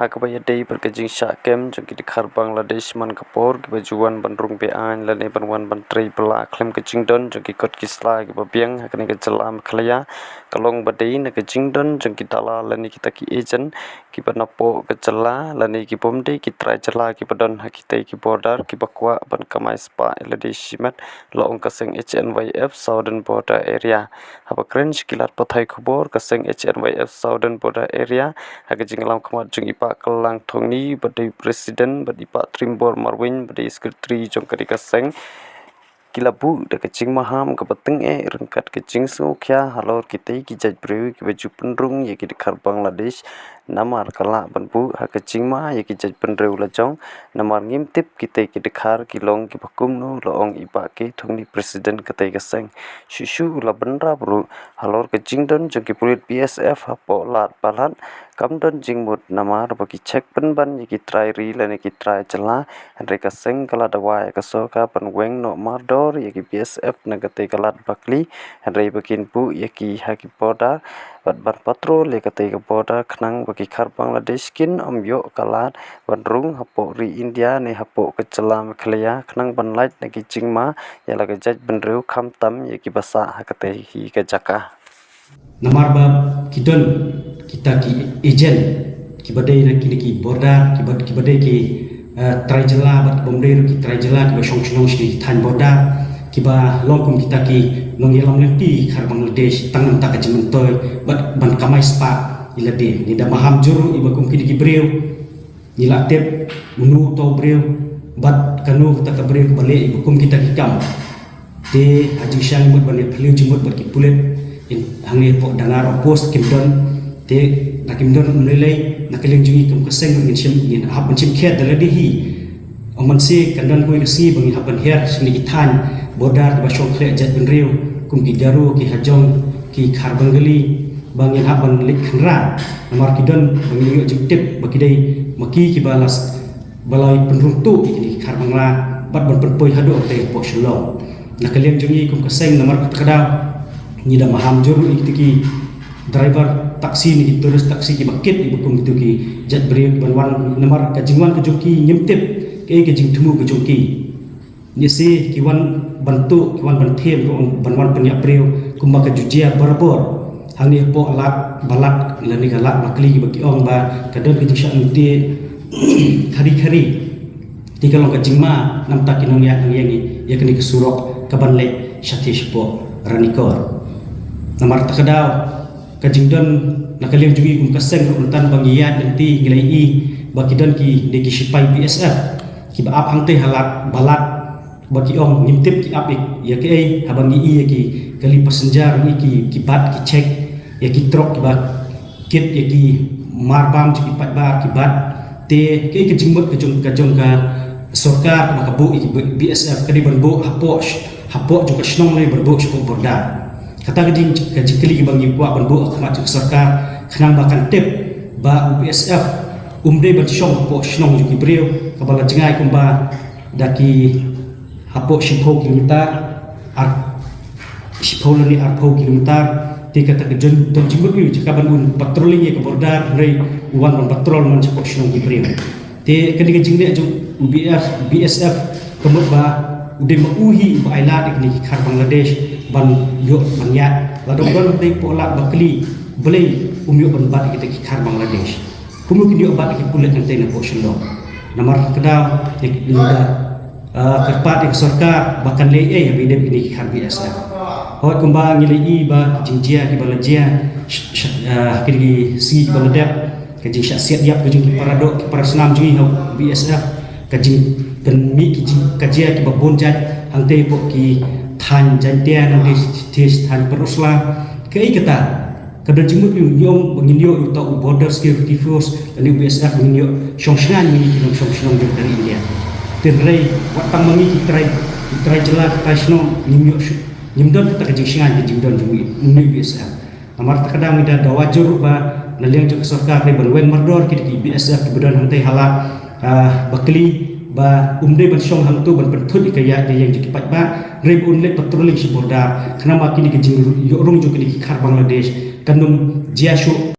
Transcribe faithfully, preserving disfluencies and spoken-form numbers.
Ha kaba ïadei bad ka jingshah kem jong ki dkhar Bangladesh man ka por kiba ju wan ban rung be-aiñ lane ban wan ban trei bylla khlem ka jingdon jong ki kot ki sla kiba biang ha kane ka jylla Meghalaya, ka long ba dei na ka jingdon jong ki dalal lane kita ki agent kiba napoh ka jylla lane ki bym dei ki trai jylla kiba don ha kitei ki border kiba kwah ban kamai spah ïa lade shimet, la ong ka seng H N Y F Southern Border Area. Haba kren sha ki lad pathai khubor, ka seng H N Y F Southern Border Area, ha ka jingïalam khmat jong i Bah Kallang Thongni ba dei president bad i Bah Trimbor Marweiñ ba dei secretary jong kane ka seng, ki la buh da ka jingmaham kaba tyngeh ryngkat ka jingsngewkhia halor kitei ki jaitbynriew kiba ju pynrung ïa ki dkhar Bangladesh, namar ka lah ban buh ha ka jingma ïa ki jaitbynriew lajong, namar ngim tip kitei ki dkhar ki long kiba kumno, la ong i Bah K Thongni, president katei ka seng. Shuh shuh u la bynrap ruh halor ka jingdon jong ki pulit B S F hapoh Lad Balat, kam don jingmut namar ba ki check pynban ïa ki trai ri lane ki trai jylla, hynrei ka seng ka la dawa ïa ka sorkar ban weng noh mardor ïa ki B S F na katei ka Lad Bakli, hynrei ba kin buh ïa ki ha ki border bad ban patrol ïa katei ka border khnang ba ki dkhar Bangladesh kin ym ïoh ka lad ban rung hapoh ri India ne hapoh ka jylla Meghalaya khnang ban lait na ki jingma ïa la ka jaitbynriew, khamtam ïa kiba sah ha katei hi ka jaka. Namar ba ki don kita ki agent kiba dei na kine ki border, kiba, kiba dei ki, eh, trai jylla bad ki bym dei ruh ki trai jylla kiba shong shnong sha ki thaiñ border, kiba long kum kita ki nongïalam lynti dkhar Bangladesh tang namar ka jingmyntoi bad ban kamai spah ïa lade. Ngi da maham jur ruh ïa ba kum kine ki briew, ngi la tip uno uto u briew bad kano kata ka briew kaba leh ïa ba kum kita ki kam. Te ha jingshisha ngi mut ban ïa phylliew jingmut bad ki pulit, hangne hapoh Dangar outpost kim don. Te lada kim don, ym lei lei, na ka liang jong ngi kum ka seng ngin shim, ngin hap ban shim khet da lade hi. Ym mynsiem kan don kawei ka sngi ba ngin hap ban hiar sha kine ki thaiñ border kiba shong khleh jaitbynriew kum ki Garo, ki Hajong, ki dkhar Bengali, ba ngin hap ban leit khynra namar ki don ba ngin ïoh jingtip ba ki dei ma ki kiba la, ba la pynrung tuh ïa kine ki dkhar Bangla bad ban pynpoi haduh katei hapoh Shillong. Na ka liang jong ngi kum ka seng, namar kata ka daw ngi da maham jur ïa kita ki driver taxi ne ki tourist taxi kiba kit ïa ba kum kito ki jaitbynriew kiban wan, namar ka jingwan ka jong ki ngim tip kaei ka jingthmu ka jong ki. Ngi shu ki wan ban tuh, ki wan ban them, ruh ban wan pynïap briew kumba ka ju jia barabor hangne hapoh Lad Balat lane ka Lad Bakli, ba ki ong ba ka don ka jingshah lynti khari khari. Te ka long ka jingma namar ki nongïaid nongïeng ïa kane ka surok kaban leit shathie shapoh Ranikor. Namar kata ka daw ka jingdon na ka liang jong ngi kum ka seng ruh mynta ba ngi ïaid lynti ngi la ïohi ba ki don kine ki shipai B S F kiba ap hangtei ha Lad Balat, ba ki ong ngim tip ki ap ïa kaei, haba ngi ïohi ïa ki kali passenger, ngi ïohi ki, ki bat, ki check ïa ki trok kiba kit ïa ki marbam jong ki paidbah, ki bat. Te kaei ka jingmut ka jong, ka jong ka sorkar kaba ka buh ïa ki B S F, ka dei ban buh hapoh sh-, hapoh jong ka shnong ne ban buh shapoh border? Kata ka jing, ka jingkylli kaba ngi kwah ban buh ha khmat jong ka sorkar khnang ba kan tip ba u B S F um dei ban shong hapoh shnong jong ki briew kaba la jngai kumba da ki hapoh shiphew kilometer, ar, shiphew lane arphew kilometer. Te kata ka jong, don jingmut ïa u jaka ban un patrolling ïa ka border, hynrei u wan ban patrol man shapoh shnong ki briew. Te kane ka jingleh jong u B S F, B S F ka mut ba u dei ma u hi uba ai lad ïa kine ki dkhar Bangladesh ban ïoh ban ïaid. Lada u don hangtei hapoh Lad Bakli, balei um ïoh ban bat ïa kita ki dkhar Bangladesh? Kumno kin ïoh bat ïa ki pulit hangtei napoh Shillong? Namar kata ka daw ngi da, ah, kyrpad ïa ka sorkar ba kan leh ei haba ïadei bad kine ki dkhar B S F. Hooid, kumba ngi la ïohi ba ki jingjia kiba la jia sh-, sh-, ah, kine ki sngi kiba la dep, ka jingshah siat ïap ka jong ki para doh, ki para snam jong ngi ha B S F, ka jingpynmih ki jingkajia kiba bun jait hangtei hapoh ki thaiñ Jaintia, hangtei thaiñ Pynursla. Kaei kata? Ka don jingmut ïa u, ngi ong ba ngin ïoh ïa uta u Border Security Force lane u B S F, ba ngin ïoh shong shngaiñ ïa ngi ki nongshong shnong jong ka ri India. Hynrei wat tang ma ngi ki trai, ki trai jylla, ki trai shnong, ngim ïoh shu-, ngim don kata ka jingshngaiñ ka jingdon jong ngi, une u B S F. Namar kata ka daw ngi da dawa jur ba na liang jong ka sorkar ka dei ban weng mardor kita ki B S F kiba don hangtei ha Lad, ah, Bakli, ba um dei ban shong hangto ban pynthut ïa ka ïa-, ïaid ïeng jong ki paidbah, hynrei ba un leit patrolling sha border khnang ba kine ki jingïoh rung jong kine ki dkhar Bangladesh kan ym jia shuh.